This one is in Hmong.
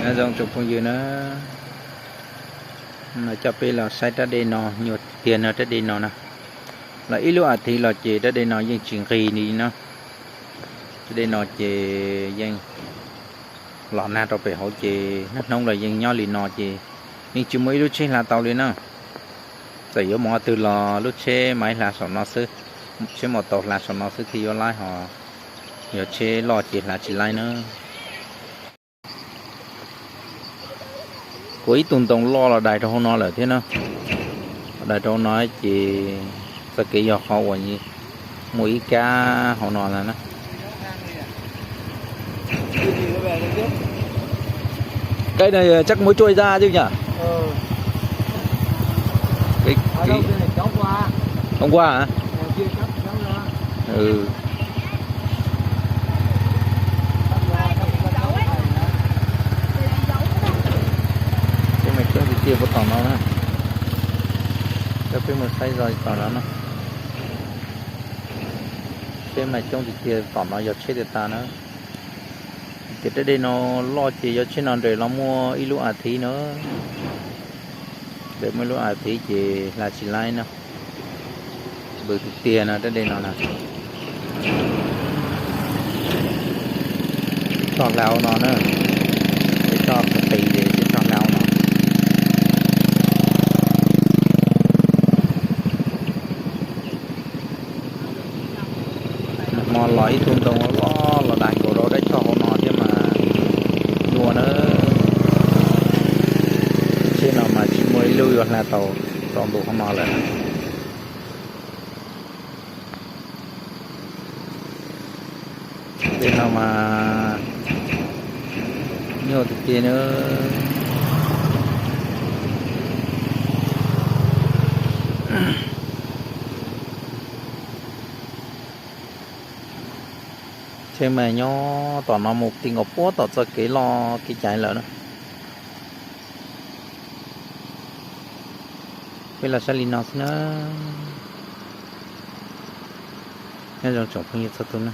Nyob zoo tsoom phooj ywg na, no coj peb los saib rab dej no, nyuaj tiag no rab dej no na. Los ib lub as thiv los ces rab dej no yeej tsis nqig li na. Rab dej no ces yeej los nag rau pem hauv ces hnub hnub los yeej nyob li no ces yeej tsis muaj ib lub tsheb hla tau li na. Txawm yuav mus qhov twg los lub tsheb maiv hla saum no xwb, tsheb maus taus hla saum no xwb thiaj yuav laib ho, yog tsheb loj ces hla tsis laib na. Kuv ib tug ntoo loj los dai rau hauv no lawm thiab na. Los dai rau hauv no ces txoj kev yog qhov uas muaj ib kab hauv no na. Cái này chắc mới trôi ra chứ nhỉ? Cái, cái... Hôm qua hả? Ừ. Tsheb mas coob tiag tiag puag tom no na. Coj peb mus saib zoj tom no na. Tsheb mas coob tiag tiag, tom no yog tsheb tiag tas na. Tias rab dej no loj ces yog tsheb no nres los muaj ib lub as thiv na. Nres muaj ib lub as thiv ces hla tsis laib na. Vwm tiag tiag no rab dej no na. Tsheb tso hla hauv no na. Tsheb tso qis qis ces tsheb tso hla hauv no. Nag hmo los ib tug ntoo loj los dai nkaus rau dab tshoj hauv no thiab mas nyuaj na. Tsheb no mas tsis muaj ib lub yuav hla tau rau ntu hauv no lawm. Tej no mas nyuaj tiag tiag na. Tsheb mas nyob tom no mus ti nkaus puag tom txoj kev loj kev cai lawm na. Peb los saib li no xwb na. Nyob zoo tsoom phooj ywg txhua tus na.